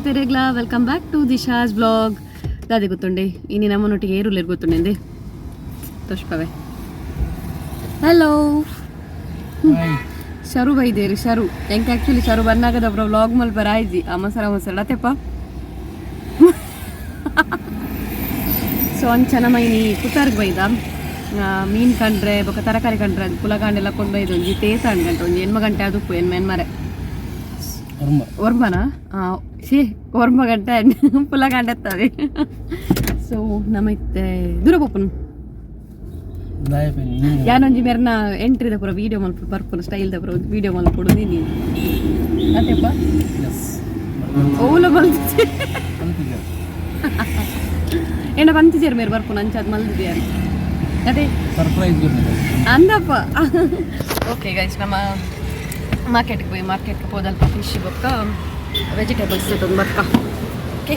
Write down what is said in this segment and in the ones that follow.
ಮಾತೆರೆಗ್ಲ welcome back to Disha's vlog. ದಾದೆ ಗೊತ್ತುಂಡೆ ಇನಿ ನಮ್ಮನೊಟ್ಟಿಗೆ ಏರುಲೇರು ಗೊತ್ತುಂಡೆ ತೋಷ್ಪವೆ. Hello Sharu ಬೈದೇರು Sharu ಎಂಕ್ actually Sharu ಬನ್ನಾಗದ vlog ಮಲ್ಪರ ಆಯ್ಜಿ ಆ ಮಸರ ಮಸರ ಅತ್ತೆಪ್ಪ. ಸೊ ಅಂಚ ನಮ್ಮ ಇನಿ ಪುತ್ತರ್ಗ್ ಬೈದ ಮೀನು ಕಂಡ್ರೆ ಬೊಕ ತರಕಾರಿ ಕಂಡ್ರೆ ಅದು ಪುಲಗಾಂಡೆಲ್ಲ ಕೊಂಡು ಬೈದು ಒಂಜಿ ತೇಸ ಗಂಟೆ ಒಂಜಿ ಎನ್ಮ ಗಂಟೆ ಅದು ಎನ್ಮ ಎನ್ಮರೆ ಒರ್ಮನ ಶೇ ಒರ್ಮ ಗಂಟೆ ಪುಲಗಾಂಡೆ ಎತ್ತದೆ. ಸೊ ನಮ್ಮ ಇತ್ತೆ ದೂರ ಪೋಪುನು ಯಾನೊಂಜಿ ಮೆರ್ನ ಎಂಟ್ರಿದ ಪೂರ ವೀಡಿಯೋ ಮಲ್ಪ ಬರ್ಪುನ ಸ್ಟೈಲ್ ದ ಪೂರ ವೀಡಿಯೋ ಮಲ್ಪೊಡು ನೀನು ಅತ್ತೆಪ್ಪ ಓಲ ಮಲ್ತಿದ್ದೆ ಏನ ಬಂತಿದ್ದೀರ ಮೇರ್ ಬರ್ಪುನ ಅಂಚಾದ್ ಮಲ್ದಿದ್ಯಾರು ಅದೇ ಸರ್ಪ್ರೈಸ್ ಅಂದಪ್ಪ. ಓಕೆ ಗೈಸ್, ನಮ್ಮ ಮಾರ್ಕೆಟ್ಗೆ ಹೋಗಿ ಮಾರ್ಕೆಟ್ಗೆ ಹೋದಲ್ಪ ಫಿಶ್ ಬೊಕ್ಕ ವೆಜಿಟೇಬಲ್ಸ್ ತಂದು ಬರ್ಕ. ಓಕೆ,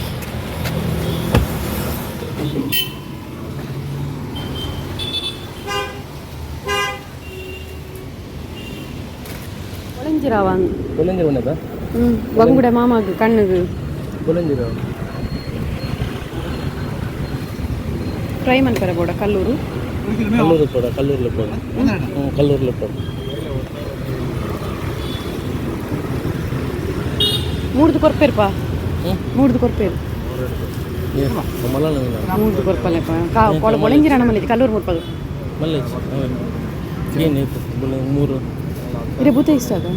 ಒಳಂಜಿರಾವ. ಕೊಲಂಜಿರ ಉನ್ನದ. ಹ್ಞೂ, ಬಂಗುಡೆ ಮಾಮಾಗ ಕಣ್ಣುಗು. ಕೊಲಂಜಿರ. ಫ್ರೈ ಮನ್ಪರೆ ಬೋಡ ಕಲ್ಲೂರು. ಕಲ್ಲೂರು ಪೋಡ, ಕಲ್ಲೂರ್ಲ ಪೋಡ, ಕಲ್ಲೂರ್ಲ ಪೋಡ. ಮೂಡ್ದು ಕೊರ್ಪೇರ್ಪಾ. ಮೂಡ್ದು ಕೊರ್ಪೇರು. ಮಲ್ಲ. ಮೂಡ್ದು ಕೊರ್ಪಲೆಪ್ಪ ಕಾ ಕೊಳ ಒಳಂಜಿರ ಮಲ್ಲಿ ಕಲ್ಲೂರು ಮುಟ್ಪದು. ಮಲ್ಲ ಏನು ಮೂರು. ಇರೆ ಭೂತ ಇಷ್ಟ ಅದ.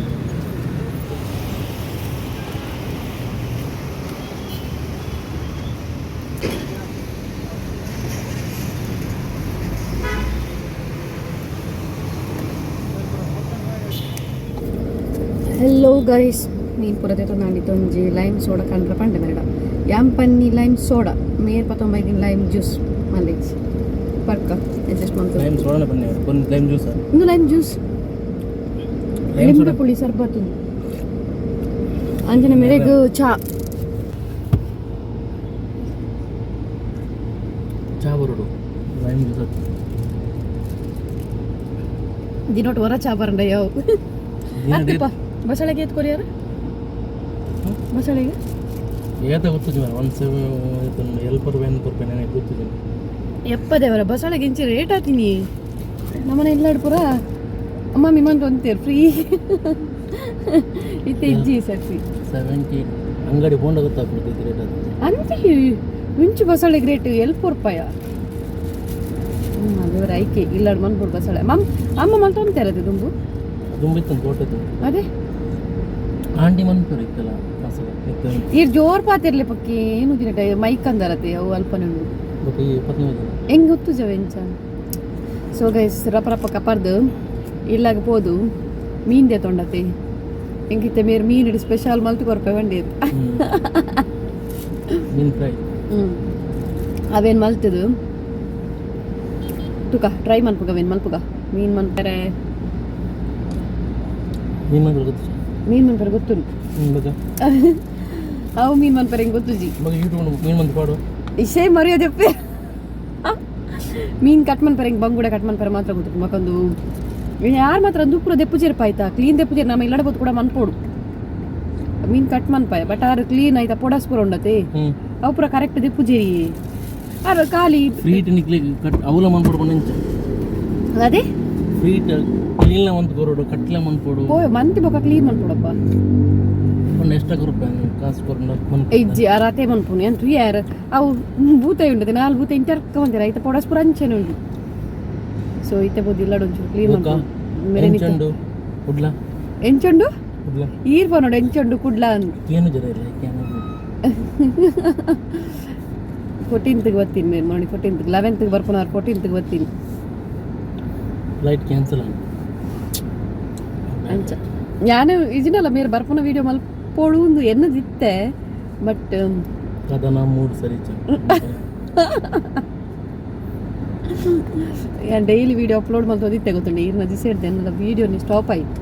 ಹಲೋ ಗೈಸ್, ಮೀನು ಪೂರ ತೊಂದಾಂಡಿ ಒಂಜಿ ಲೈಮ್ ಸೋಡಾ ಕಂಡ್ರ ಪಂಡೆ ಮೇಡ ಯಾಮ್ ಪನ್ನಿ ಲೈಮ್ ಸೋಡಾ ಮೇರ್ ಪತ್ತೊಂಬೈದಿನ ಲೈಮ್ ಜ್ಯೂಸ್ ಮಲ್ಲೇಜ್ ಪರ್ಕ ಅಡ್ಜಸ್ಟ್ ಮಾಡ್ತಾರೆ. ಲೈಮ್ ಸೋಡಾನೆ ಬನ್ನಿ ಒಂದು ಲೈಮ್ ಜ್ಯೂಸ್. ಇಂದು lime juice. Lime ಲಿಂಬೆ ಸೋಡಾ. ಪುಳಿ ಸರ್ಬತ್ತು ಅಂಜನ ಮೇರೆಗ್ ಚಾ. ಚಾ ಬರೋಡು ಲೈಮ್ ಜ್ಯೂಸ್. ದಿನೋಟ್ ವರ ಚಾ ಬರಂಡ ಯಾವ ಅತ್ತಪ್ಪ ಬಸಳೆಗೆ ಏತ್ ಕೊರಿಯಾರ ಬಸಳೆಗೆ. ಏತ ಗೊತ್ತಿದ್ವಿ ಒಂದು ಸೆವೆನ್ ಎಲ್ಪ ರೂಪಾಯಿ ಎನ್ಪು ರೂಪಾಯಿ ನನಗೆ ಗೊತ್ತಿದ್ದೀನಿ. ಎಪ್ಪದೇವರ ಬಸಳೆಗೆ ಇಂಚಿ ರೇಟ್ ಆತೀನಿ ನಮ್ಮನೆ ಇಲ್ಲಾಡ್ ಪೂರ ಅಮ್ಮ ಮಿಮಂತ ಒಂತೇರು ಫ್ರೀ ಇತ್ತೆ ಇಜ್ಜಿ ಸರ್ತಿ. 70 ಅಂಗಡಿ ಬೋಂಡ ಗೊತ್ತಾಗ್ಬಿಡ್ತೈತಿ ರೇಟ್ ಅದು. ಅಂತ ಮಿಂಚು ಬಸಳೆಗೆ ರೇಟ್ ಎಲ್ಪ ರೂಪಾಯ. ಹ್ಞೂ ದೇವರ ಐಕೆ ಇಲ್ಲಾಡ್ ಮನ್ಪುಡು ಬಸಳೆ ಮಮ್ ಅಮ್ಮ ಮಲ್ತ ಒಂತೇರದು ದುಂಬು. ದುಂಬಿತ್ತು ತೋಟದ್ದು. ಅದೇ. ಆಂಟಿ ಮನ್ಪುರ ಇತ್ತಲ್ಲ ಮಸಾಲ ಇತ್ತು. ಈರ್ ಜೋರ್ ಪಾತಿರ್ಲಿ ಪಕ್ಕಿ ಏನು ದಿನ ಮೈಕ್ ಅಂದರತೆ ಅವು ಅಲ್ಪನೆ ಉಂಡು. ಬಟ್ ಈ 25. ಹೆಂಗ್ ಗೊತ್ತು ಜವೆಂಚ. ಸೊ ಗೈಸ್, ರಪ ರಪ ಕಪರ್ದು ಇಲ್ಲಾಗ ಪೋದು ಮೀನ್ ತೊಂಡತೆ ಎಂಕಿತ್ತೆ ಮೇರ್ ಮೀನ್ ಇಡಿ ಸ್ಪೆಷಲ್ ಮಲ್ತು ಕೊರ್ಪೆ ಬಂಡಿ. ಮೀನು ಫ್ರೈ. ಹ್ಞೂ, ಅವೇನು ಮಲ್ತದು ತುಕ ಟ್ರೈ ಮನ್ಪುಗ ಅವೇನು ಮಲ್ಪುಗ ಮೀನು ಮನ್ಪರೆ. ಮೀನು ಮನ್ಪುರ ಗೊತ್ತು. ಮೀನು ಮನ್ಪರೆ ಗೊತ್ತುಂಟು. ಬಗ. ಅವು ಮೀನು ಮನ್ಪರೆ ಹೆಂಗೆ ಗೊತ್ತು ಜಿ. ಬಗ ಯೂಟ್ಯೂಬ್ ಮೀನು ಮಂತ್ ಪಾಡು. ಇಶೇ ಮರ್ಯಾದೆಪ್ಪೆ ಮೀನು ಕಟ್ ಮನ್ಪರೆ ಹಿಂಗೆ ಬಂಗುಡೆ ಕಟ್ ಮನ್ಪರೆ ಮಾತ್ರ ಗೊತ್ತು. ಮಕ್ಕೊಂದು ಯಾರು ಮಾತ್ರ ಅಂದು ಪೂರ ದೆಪ್ಪು ಚೇರ್ಪ ಆಯ್ತಾ ಕ್ಲೀನ್ ದೆಪ್ಪು ಚೇರ್ ನಮ್ಮ ಇಲ್ಲಡ ಕೂಡ ಮನ್ಪೋಡು ಮೀನು ಕಟ್ ಮನ್ಪಾಯ ಬಟ್ ಆರು ಕ್ಲೀನ್ ಆಯ್ತಾ ಪೊಡಸ್ ಪೂರ ಉಂಡತೆ. ಅವು ಪೂರ ಕರೆಕ್ಟ್ ದೆಪ್ಪು ಜೇರಿ ಆರು ಖಾಲಿ. ಫ್ರೀ ನಿಕ್ಲಿ ಕಟ್ ಅವಲ ಮನ್ಪೋಡು ಕೊಂಚ. ಅದೇ. ಫ್ರೀ ಕ್ಲೀನ್ ಮಂತ್ ಕೊರೋಡು ಕಟ್ಲೆ ಮನ್ಪೋಡು. ಪೋ ಮಂತಿ ಬೊಕ ಕ್ಲೀನ್ ಮನ್ಪೋಡಪ್ಪ. ಒಂದು ಎಷ್ಟ ರೂಪಾಯಿ ಕಾಸು ಕೊರೊಂಡ. ಇಜ್ಜಿ ಆರಾತೆ ಮನ್ಪುನಿ ಅಂತ ಯಾರು ಅವು ಭೂತ ಉಂಡತೆ ನಾಲ್ ಭೂತ ಇಂಟರ್ಕ ಬಂದಿರ ಐತ ಪೊಡಸ್ ಪೂರ ಅಂಚೆನೆ ಉಂಡು. ಸೊ ಇತ್ತೆ ಬೋದು ಇಲ್ಲಡ ಒಂಚೂರು ಕ್ಲೀನ್ ಬೊಕ್ಕ ಮನ್ಪೋಡು ಮೇರೆ ನಿಕ್ಕೆ. ಎಂಚುಂಡು ಕುಡ್ಲ. ಎಂಚುಂಡು. ಕುಡ್ಲ. ಈರ್ ಪನೋಡು ಎಂಚುಂಡು ಕುಡ್ಲ ಅಂದ್. ಏನು ಜರ ಇಲ್ಲ ಏನು. 14ಗೆ ಬರ್ತೀನಿ ಮೇರ್ ನೋಡಿ 14ಗೆ 11ಗೆ ಬರ್ಪುನವ್ರು 14ಗೆ ಬರ್ತೀನಿ. ಫ್ಲೈಟ್ ಕ್ಯಾನ್ಸಲ್ ಆಂಡ್. ಅಂಚ ಯಾನು ಇಜಿನಲ್ಲ ಮೇರ್ ಬರ್ಪುನ ವೀಡಿಯೋ ಮಲ್ಪೋಡು ಒಂದು ಎನ್ನದಿತ್ತೆ ಬಟ್ ಕದನ ಮೂಡ್ ಸರಿ. ಯಾನ್ daily video upload ಮಲ್ತೋದಿತ್ತೆ ಗೊತ್ತುಂಡೆ ಈರ್ನ ದಿಸೆಡ್ದೆ ಎನ್ನದ ವೀಡಿಯೋನಿ ಸ್ಟಾಪ್ ಆಯ್ತು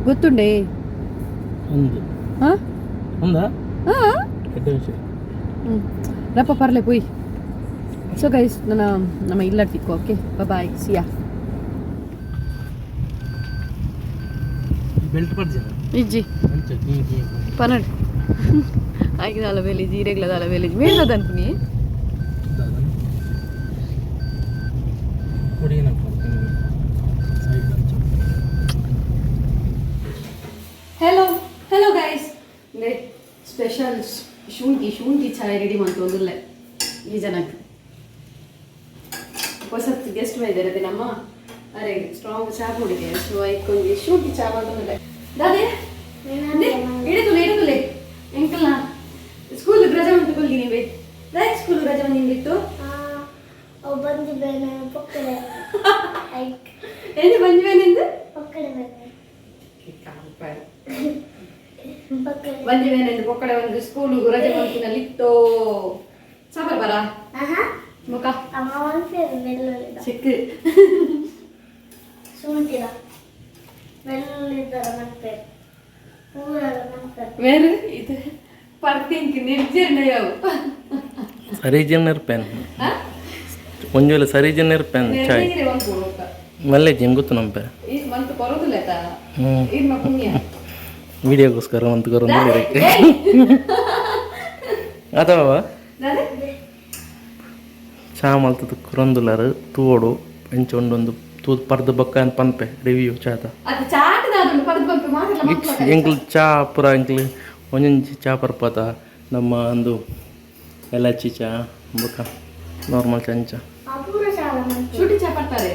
ಗೊತ್ತುಂಡೆ. ಒಂದು ಹಾಂ. ಒಂದಾ. ಹಾಂ. ಕೆಟ್ಟ ವಿಷಯ. ಹ್ಞೂ ರಪ್ಪ ಪರ್ಲೆ ಪೋಯ್. ಸೊ ಗೈಸ್, ನನ್ನ ನಮ್ಮ ಇಲ್ಲಡ್ತಿಕ್ಕು. ಓಕೆ, ಬಾಯ್, ಸಿಯಾ. ಬೆಲ್ಟ್ ಪಡ್ಜ. ಇಜ್ಜಿ. ಅಂಚ ಕೀ ಕೀ. ಪನಡ್. ಆಯ್ಕೆ ದಾಲ ಬೇಲಿ ಜೀರೆಗ್ಲ ದಾಲ ಬೇಲಿ ಮೇಲ್ ಅನ್ಪುನಿ. ಹೆಲೋ ಹೆಲೋ ಗೈಸ್, ಸ್ಪೆಷಲ್ ಶುಂಠಿ ಶುಂಠಿ ಚಾಯ್ ರೆಡಿ ಮಾಡ್ತೊಂದುಲ್ಲೆ ಈ ಜನಕ್ಕೆ. ಹೊಸತ್ ಗೆಸ್ಟ್ ಬೈದಾರೆ ನಮ್ಮ, ಅರೆ ಸ್ಟ್ರಾಂಗ್ ಚಾ ಕುಡಿಗೆ. ಸೊ ಐಕೊಂಜಿ ಶುಂಠಿ ಚಾ ಮಾಡ್ತೊಂದುಲ್ಲೆ. ದಾದೆ ಇಡತುಲೆ ಇಡತುಲೆ ಎಂಕಲ್ನ ಸ್ಕೂಲ್ ರಜೆ ಮಂತು ಕೊಲ್ಲಿ ನೀವೇ. ದಾಯೆ ಸ್ಕೂಲ್ ರಜೆ ಬಂದಿತ್ತು? ಬಂದು ಬೇನೆ ಪೊಕ್ಕಡೆ ಐಕ್. ಎಲ್ಲಿ ಬಂದ್ವೇನೆಂದು? ಪೊಕ್ಕಡೆ ಬೇನೆ ಪೊಕ್ಕಡೆ. ಬಂದಿವೇನೆಂದು ಪೊಕ್ಕಡೆ ಒಂದು ಸ್ಕೂಲ್ ರಜೆ ಮಂತಿನಲ್ಲಿ ಇತ್ತು. ಸಾಂಬಾರ್ ಬರ. ಆಹಾ. ಮುಖ. ಅಮ್ಮ ಒಂದು ಬೆಳ್ಳುಳ್ಳಿ. ಚಿಕ್ಕ. ಶುಂಠಿದ ಬೆಳ್ಳುಳ್ಳಿ ಮತ್ತೆ ಪೂರ ಮತ್ತೆ. വേറെ ഇത് ಪರ್ತಿಂಕ್ ನಿರ್ಜರಣೆಯವು. ಸರಿಜನ್ ಇರ್ಪೇನ್ ಒಂಜಿ ವೇಳೆ ಸರಿಜನ್ ಇರ್ಪೇನ್ ಚಾಯ್. ಮಲ್ಲೆ ಜಿಮ್ ಗೊತ್ತು ನಂಬೆ. ಮಂತ್ ಕೊರೋದಿಲ್ಲ. ಹ್ಞೂ. ಇರ್ಮ ಪುಣ್ಯ. ವಿಡಿಯೋಗೋಸ್ಕರ ಅಂತ ಕೊರೊಂದು ಅಥವಾ ಚಾ ಮಲ್ತದ ಕುರೊಂದುಲಾರು ತೂವೊಡು ಎಂಚ ಉಂಡೊಂದು ತೂದು ಪರ್ದು ಬೊಕ್ಕ ಅಂತ ಪನ್ಪೆ ರಿವ್ಯೂ ಚಾತ. ಅದು ಚಾಟ್ ದಾದುಂಡು ಪರ್ದು ಪನ್ಪೆ ಮಾತ್ರ. ಎಂಕ್ಲು ಚಾ ಪೂರ ಎಂಕ್ಲು ಒಂಜೊಂಜಿ ಚಾ ಪರ್ಪತ ನಮ್ಮ ಒಂದು ಎಲಾಚಿ ಚಾ ಬೊಕ್ಕ ನಾರ್ಮಲ್ ಚಂಚ. ಆ ಪೂರ ಸಾಲ ಮಾಡ್ತಾರೆ. ಶುಂಠಿ ಚಾ ಪಡ್ತಾರೆ.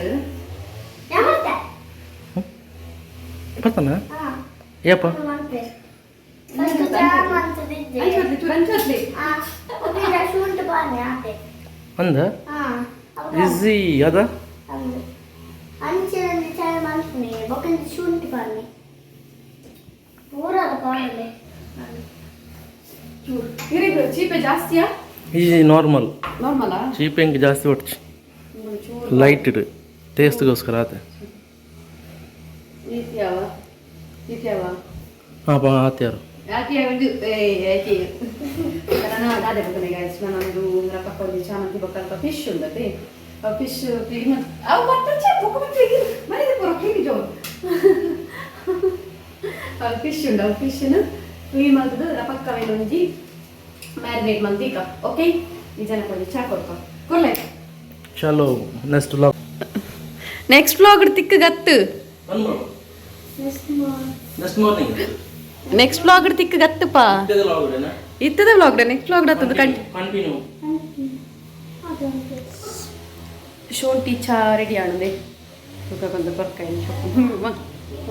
ಯಾವತ್ತ? ಪರ್ತನ. ಹಾ. ಏಪ? ಮಾಡ್ತಾರೆ ಫಸ್ಟ್ ಚಾ ಮಾಡ್ತಿದ್ದೆ. ಅಂಚೊತ್ಲಿ ಚೂರು ಅಂಚೊತ್ಲಿ. ಆ ಒಬ್ಬ ಶುಂಠಿ ಬಾನೆ ಆತೆ. ಅಂದ. ಹಾ. ಈಸಿ ಅದ. ಅಂದು ಅಂಚಿನಲ್ಲಿ ಚಾಯ್ ಮಾಡ್ತೀನಿ ಬೊಕ್ಕಂಜಿ ಶುಂಠಿ ಬಾನೆ ಪೂರ ಕಾಣಲೆ. ಚೂರು ಇರಿಗ್ ಚೀಪೆ ಜಾಸ್ತಿಯಾ? Easy normal. ನಾರ್ಮಲಾ? ಚೀಪ್ ಎಂಕ್ ಜಾಸ್ತಿ ಒಡ್ಚಿ. ಚೂರು. ಲೈಟ್ ಇಡು ಟೇಸ್ಟ್ಗೋಸ್ಕರ ಆತೆ. ಈತ್ಯಾವ ಈತ್ಯಾವ? ಹಾಂ ಪಾ ಆತ್ಯಾರು. ಯಾಕೆ ಒಂದು ಏ ಯಾಕೆ ನಾನು ದಾದೆ ಬರ್ತನೆ ಗೈಸ್. ನಾನೊಂದು ಪಕ್ಕ ಒಂದು ಚಾಮಂತಿ ಬೊಕ್ಕ ಅಲ್ಪ ಫಿಶ್ ಉಂಡತೆ. ಫಿಶ್ ಕ್ಲೀನ್ ಅವು ಮತ್ತೆ ಬೊಕ್ಕ ಮತ್ತೆ ಮನೆಗೆ ಪೂರ ಕ್ಲೀನ್ ಜೋ. ಫಿಶ್ ಉಂಡು, ಅವು ಫಿಶ್ನ ಕ್ಲೀನ್ ಮಾಡ್ತದೆ ಪಕ್ಕ ಒಂಜಿ ಮ್ಯಾರಿನೇಟ್ ಮಂತೀಕ. ಓಕೆ, ಈ ಜನಕ್ಕೆ ಒಂಜಿ ಚಾ ಕೊಡ್ಕ ಕೊರ್ಲೆ. ಚಲೋ, ನೆಕ್ಸ್ಟ್ ವ್ಲಾಗ್. ನೆಕ್ಸ್ಟ್ ವ್ಲಾಗ್ ತಿಕ್ಕ ಗತ್ತು. Next morning. ನೆಕ್ಸ್ಟ್ ವ್ಲಾಗ್ ತಿಕ್ಕ ಗತ್ತುಪ್ಪ. ಇತ್ತದ ವ್ಲಾಗ್ ನೆಕ್ಸ್ಟ್ ವ್ಲಾಗ್ ಆತದ ಕಂಟಿ. ಕಂಟಿನ್ಯೂ. ಶುಂಠಿ ಚಾ ರೆಡಿ ಆಣದೆ ಕೊಂದು ಕೊರ್ಕ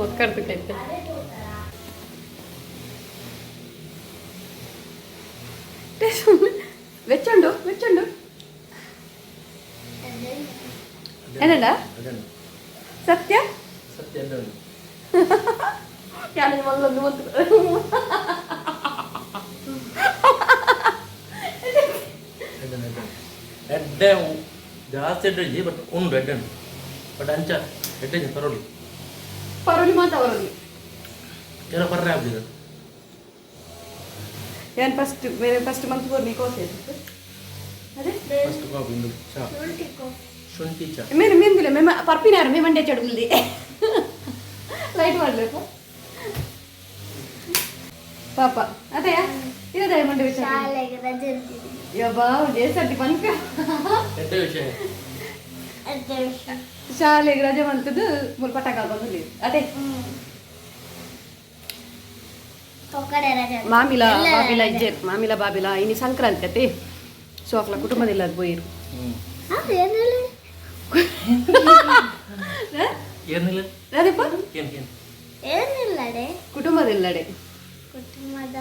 ಒಕ್ಕರ್ದು. വെച്ചുണ്ടു വെച്ചുണ്ടു എന്നണ്ട ಸತ್ಯ. ಸತ್ಯ. ಯಾರು ಮಲ್ಲೊಂದು ಒಂದು ಎಡ್ಡೆ ಜಾಸ್ತಿ ಎಡ್ಡೆ ಇಜ್ಜಿ, ಬಟ್ ಉಂಡು ಎಡ್ಡೆ ಉಂಡು, ಬಟ್ ಅಂಚ ಎಡ್ಡೆ ಇಜ್ಜಿ ಪರೋಲಿ. ಪರೋಲಿ ಮಾತ್ರ ಅವರಲ್ಲಿ. ಕೆಲ ಪರ್ರೆ ಆಗ್ಬಿದೆ. ಏನು ಫಸ್ಟ್ ಬೇರೆ ಫಸ್ಟ್ ಮಂತ್ ಬೋರ್ ನೀ ಕೋಸೆ ಅದೇ. ಫಸ್ಟ್ ಕಾಫಿ ಇಂದು ಚಾ, ಶುಂಠಿ ಚಾ. ಮೇರೆ ಮೇಂದಿಲ್ಲ ಮೇಮ ಪರ್ಪಿನಾರು ಮೇ ಮಂಡೆ ಚಡುಗುಲ್ದಿ ಲೈಟ್ ಮಾಡಬೇಕು ಪಾಪ ಅದೇ ಇರದೇ ಮಂಡೆ ವಿಚಾರ. ಶಾಲೆಗೆ ರಜೆ ಇರ್ತಿದ್ವಿ. ಯಬ್ಬಾ ಜೇಸರ್ತಿ ಪನ್ಕ. ಎಡ್ಡೆ ವಿಷಯ. ಅದೇ ವಿಷಯ. ಶಾಲೆಗೆ ರಜೆ ಬಂತದ್ದು ಮುಲ್ ಪಟಾಕ ಬಂದಿಲ್ಲ ಅದೇ. ಪೊಕ್ಕಡೆ ರಜೆ. ಮಾಮಿಲ ಬಾಬಿಲ ಇಜ್ಜೆರ್ ಮಾಮಿಲ ಬಾಬಿಲ ಇನಿ ಸಂಕ್ರಾಂತಿ ಅತೆ, ಸೊ ಅಕ್ಲ ಕುಟುಂಬದಿಲ್ಲ ಅದು ಬೋಯಿರು. ಹ್ಞೂ. ಹಾ, ಏನಿಲ್ಲ. ಏನಿಲ್ಲ. ಅದೇಪ್ಪ. ಏನು ಏನು? ಏನಿಲ್ಲ ಡೇ. ಕುಟುಂಬದಿಲ್ಲಡೆ. ಕುಟುಂಬದ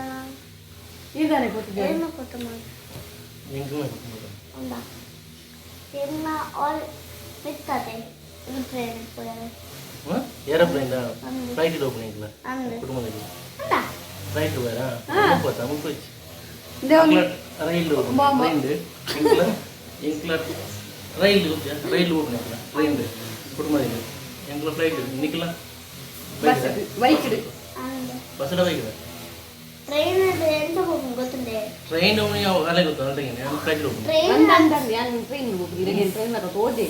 ಇದಾನೆ ಗೊತ್ತಿದೆ. ಏನು ಕುಟುಂಬ? ಎಂಕಲ್ನ ಉಂಡಾ ಎಲ್ಲ ಆಲ್ ಬಿತ್ತದೆ ಏರೋಪ್ಲೇನ್ ಪೋಯರೆ. ಏರೋಪ್ಲೇನ್ ಫ್ಲೈಟ್ ಓಪನ್ ಎಂಕಲ. ಅಂದು. ಕುಟುಂಬದಲ್ಲಿ. ಉಂಡಾ. ಫ್ಲೈಟ್ ಬೇರಾ ಮುಕ್ಕೋತ ಮುಕ್ಕೋಚ್. ದೇವನಿ. ರೈಲ್. ಮಾಮ. ಟ್ರೈನ್ ಎಂಕಲ ಎಂಕಲ ರೈಲ್ ಗೊತ್ತಾ? ರೈಲ್ ಓಪನ್ ಎಂಕಲ ಟ್ರೈನ್ ಕುಟುಂಬದಲ್ಲಿ ಎಂಕಲ ಫ್ಲೈಟ್ ನಿಕಲ. Bus bike. ಅಂದು. Bus bike. ಟ್ರೈನ್ ಎಂತ ಹೋಗುದು ಗೊತ್ತುಂಡೆ? ಟ್ರೈನ್ ಅಲ್ಲೇ ಗೊತ್ತು ಅಲ್ಲ ಫ್ಲೈಟ್ ಓಪನ್. ಟ್ರೈನ್. ಟ್ರೈನ್ ಹೋಗುದು ಟ್ರೈನ್ ಮಾತ್ರ ತೋಜೆ.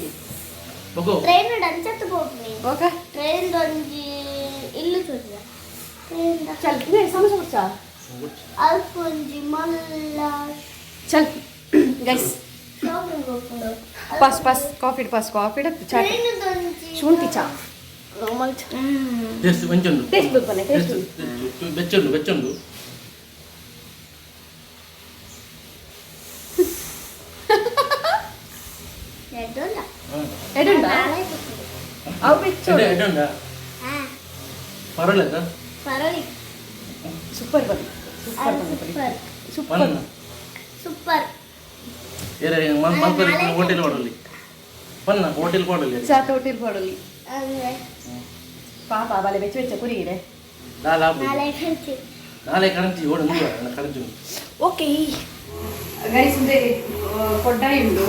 ಬೊಗೋ. ಟ್ರೈನ್ ಅಂಚತ್ತು ಹೋಗ್ನಿ. ಓಕೆ. ಟ್ರೈನ್ ಒಂಜಿ ಇಲ್ಲು ಚೂಜಿದ ಟ್ರೈನ್. ಚಲ್ ಇದೇ ಸಮೋಸ ಕೊಡ್ಚಾ. ಅಲ್ಪೊಂಜಿ ಮಲ್ಲ. ಚಲ್ ಗೈಸ್. ಶಾಪಿಂಗ್ ಹೋಗ್ಕೊಂಡು. Pass pass coffee pass coffee ಚಾ. ಟ್ರೈನ್ ಒಂಜಿ. ಶುಂಠಿ ಚಾ, ನಾರ್ಮಲ್ ಚಾ. ಟೇಸ್ಟ್ ಒಂಚುಂಡು. ಟೇಸ್ಟ್ ಬನ್ನಿ, ಟೇಸ್ಟ್. ಬೆಚ್ಚುಂಡು, ಬೆಚ್ಚುಂಡು. ಎಡ್ಡೋಲ್ಲ. ಎಡುಂಡ. ನಾಳೆ ಗೊತ್ತಿಲ್ಲ. ಅವು ಬೆಚ್ಚೋಡು. ಎಡ್ಡುಂಡ. ಹಾ. ಪರವಾಗಿಲ್ಲ. ಪರವಾಗಿಲ್ಲ. ಸೂಪರ್ ಬನ್ನಿ, ಸೂಪರ್ ಬನ್ನಿ. ಸೂಪರ್. ಸೂಪರ್. ಪನ್ನ. ಸೂಪರ್. ಏರೆ ಮಲ್ಪರೆ ಹೋಟೆಲ್ ಮಾಡಲಿ ಪನ್ನ, ಹೋಟೆಲ್ ಮಾಡಲಿ. ಚಾತ ಹೋಟೆಲ್ ಕೊಡಲಿ. ಅಂದ್ರೆ ಪಾಪ ಬಾಲೆ ಬೆಚ್ಚ ಬೆಚ್ಚ ಕುರಿಗಿದೆ. ದಾಲ. ನಾಳೆ ಕಳ್ಸಿ. ನಾಳೆ ಕರಂಚಿ ಓಡ ನೂರ ಕರಂಚಿ. ಓಕೆ ಗೈಸ್, ಇಂದೆ ಕೊಡ್ಡಾಯಿ ಉಂಡು.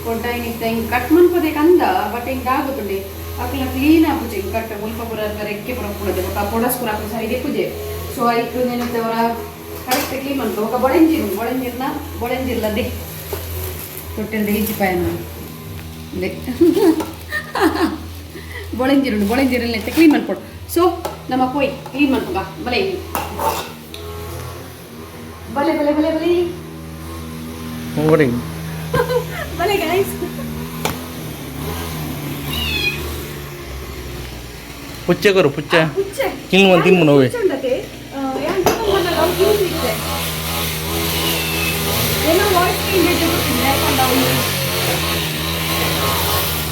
ಕೊಡ್ಡಾಯಿ ನಿತ್ತ ಹಿಂಗೆ ಕಟ್ ಮನ್ಪದೆ ಕಂದ, ಬಟ್ ಹಿಂಗೆ ಆಗುತ್ತುಂಡೆ ಅಕ್ಲ ಕ್ಲೀನ್ ಆಪುಜೆ. ಹಿಂಗೆ ಕಟ್ ಮುಲ್ಪ ಪೂರ ರೆಕ್ಕೆ ಪೂರ ಪೂಡದೆ ಬೊಕ ಪೊಡಸ್ ಪೂರ ಹಾಕುದು ಸರಿ ದೆಪ್ಪುಜೆ. ಸೊ ಐಕ್ ನೆನತೆ ಅವರ ಕರೆಕ್ಟ್ ಕ್ಲೀನ್ ಮನ್ಪ. ಬೊಕ ಬೊಳೆಂಜಿರು, ಬೊಳೆಂಜಿರ್ನ ಬೊಳೆಂಜಿರ್ಲದೆ ತೊಟ್ಟೆಲ್ದ ಈಜಿ ಪಾಯನ ಇಂದೆ ಬೊಳೆಂಜಿರುಂಡು. ಬೊಳೆಂಜಿರಲ್ಲಿ ಕ್ಲೀನ್ ಮನ್ಪೊಡು. ಸೊ ನಮ್ಮ ಪೋಯ್ ಕ್ಲೀನ್ ಮನ್ಪುಗ. ಬಲೆ ಬಲೆ ಬಲೆ ಬಲೆ ಬಲೆ. ನೋಡಿ. ಬಲೆ ಗೈಸ್. ಪುಚ್ಚೆ ಕೊರು, ಪುಚ್ಚೆ. ಪುಚ್ಚೆ. ತಿನ್ನು ಒಂದು ತಿನ್ನು ನೋವೆ. ಪುಚ್ಚೆ ಉಂಡತೆ. ಯಾನ್ ತಗೊಂಬಂದಾಗ ಅವು ತಿಂದಿತ್ತೆ. ಏನೋ ವಾಯ್ಸ್ ಚೇಂಜ್ ಗೊತ್ತಿಲ್ಲ, ಯಾಕಂದ್ರೆ ಅವು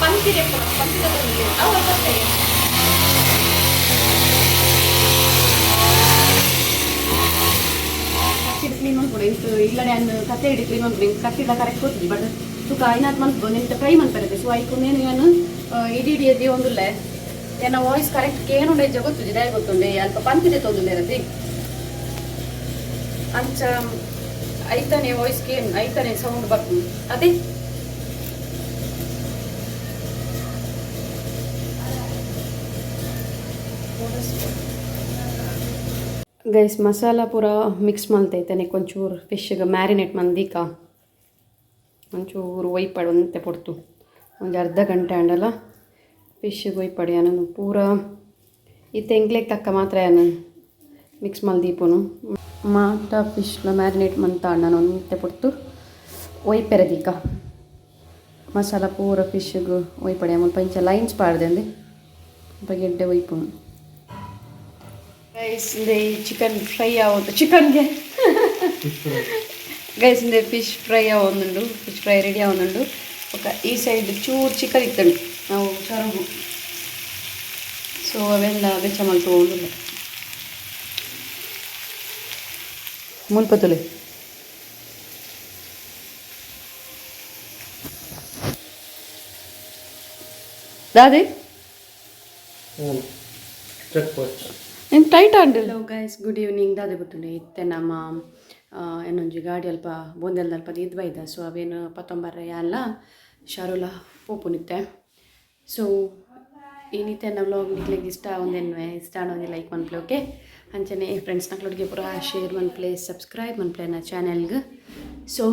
ಪಂಕ್ತಿ ಪಂಕ್ತಿ ಅವು ಬರ್ತವೆ. ಕತ್ತಿಡ್ ಕ್ಲೀನ್ ಮನ್ಪೊಡು ಇಂತು ಇಲ್ಲಡೆ ಅನ್ನು ಕತ್ತೆ ಹಿಡಿ ಕ್ಲೀನ್ ಮನ್ಪೊಡು. ಇಂಕ್ ಕತ್ತಿಡ ಕರೆಕ್ಟ್ ಗೊತ್ತಿದೆ, ಬಟ್ ತುಕ ಐನಾತ್ ಮನ್ಪು ನಿಂತ ಫ್ರೈ ಮನ್ಪರತೆ. ಸೊ ಐಕು ನೇನು ಯಾನು ಇಡೀ ಇಡೀ ಅದಿ ಒಂದುಲ್ಲೆ. ಎನ್ನ ವಾಯ್ಸ್ ಕರೆಕ್ಟ್ ಕೇನುಂಡೆ ಗೊತ್ತುಜಿ, ದಾಯ ಗೊತ್ತುಂಡೆ ಅಲ್ಪ ಪಂತಿದೆ ತೋದುಲ್ಲೆ ರತಿ ಅಂಚ ಐತಾನೆ ವಾಯ್ಸ್ ಕೇನ್ ಐತಾನೆ ಸೌಂಡ್ ಬರ್ತು ಅದೇ. ಗೈಸ್, ಮಸಾಲ ಪೂರ ಮಿಕ್ಸ್ ಮಲ್ತೈತಾನೆ. ಒಂಚೂರು ಫಿಶ್ಗೆ ಮ್ಯಾರಿನೇಟ್ ಮಂದೀಕ ಒಂಚೂರು ಒಯ್ಪಾಡು ಒಂತೆ ಪೊಡ್ತು. ಒಂದು ಅರ್ಧ ಗಂಟೆ ಆಂಡಲ ಫಿಶ್ಗೆ ಒಯ್ಪಾಡು. ಯಾನನ್ನು ಪೂರ ಇತ್ತೆ ಎಂಕ್ಲೆಗ್ ತಕ್ಕ ಮಾತ್ರ ಯಾನು ಮಿಕ್ಸ್ ಮಲ್ದೀಪುನು. ಮಾತ ಫಿಶ್ಲ ಮ್ಯಾರಿನೇಟ್ ಮಂತ ನಾನು ಒಂತೆ ಪೊಡ್ತು ಒಯ್ಪೆರದೀಕ. ಮಸಾಲ ಪೂರ ಫಿಶ್ಗೆ ಒಯ್ಪಡೆ. ಮುಲ್ಪ ಇಂಚ ಲೈನ್ಸ್ ಪಾಡ್ದೆ ಅಂದೆ ಮುಲ್ಪ ಗೆಡ್ಡೆ ಒಯ್ಪುನು. ಗೈಸ್, ಇಂದೆ ಚಿಕನ್ ಫ್ರೈ ಆವೊಂದು ಚಿಕನ್ಗೆ. ಗೈಸ್, ಇಂದೆ ಫಿಶ್ ಫ್ರೈ ಆವೊಂದುಂಡು. Fish fry ready ಆವೊಂದುಂಡು. ಬೊಕ ಈ ಸೈಡ್ ಚೂರು ಚಿಕನ್ ಇತ್ತುಂಡು ನಾವು ಚರುಗು. ಸೊ ಅವೆಲ್ಲ ಬೆಚ್ಚ ಮಲ್ತೊಂದುಲ್ಲ ಮುಲ್ಪ ತುಲೆ. ದಾದೆ? Check post. ಏನು ಟೈಟ್ ಆಂಡ್. Hello guys, good evening. ದಾದೆ ಗೊತ್ತುಂಡೆ, ಇತ್ತೆ ನಮ್ಮ ಏನೊಂಜಿ ಗಾಡಿ ಅಲ್ಪ ಬೊಂದೆಲ್ದ ಅಲ್ಪ ಇದ್ ಬೈದ. ಸೊ ಅವೇನು ಪತ್ತೊಂಬರ ಯಾನ್ಲ ಶಾರುಲ ಪೋಪುನಿತ್ತೆ. ಸೊ ಏನಿತ್ತೆ ನಮ್ಮ ವ್ಲಾಗ್ ನಿಕ್ಲೆಗ್ ಇಷ್ಟ ಒಂದೆನ್ವೆ ಇಷ್ಟ ಒಂಜಿ ಲೈಕ್ ಮನ್ಪ್ಲೆ, ಓಕೆ? ಅಂಚನೆ ಫ್ರೆಂಡ್ಸ್ ನಕ್ಲೊಟ್ಟಿಗೆ ಪೂರ ಶೇರ್ ಮನ್ಪ್ಲೆ, ಸಬ್ಸ್ಕ್ರೈಬ್ ಮನ್ಪ್ಲೆ ನನ್ನ ಚಾನೆಲ್ಗೆ. ಸೊ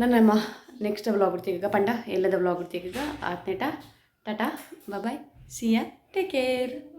ನನ್ನ ನೆಕ್ಸ್ಟ್ ವ್ಲಾಗ್ ಈಗ ಪಂಡ ಎಲ್ಲದ ವ್ಲಾಗ್ ಈಗ ಆತ್ನೇಟ. Tata, bye, see ya, take care.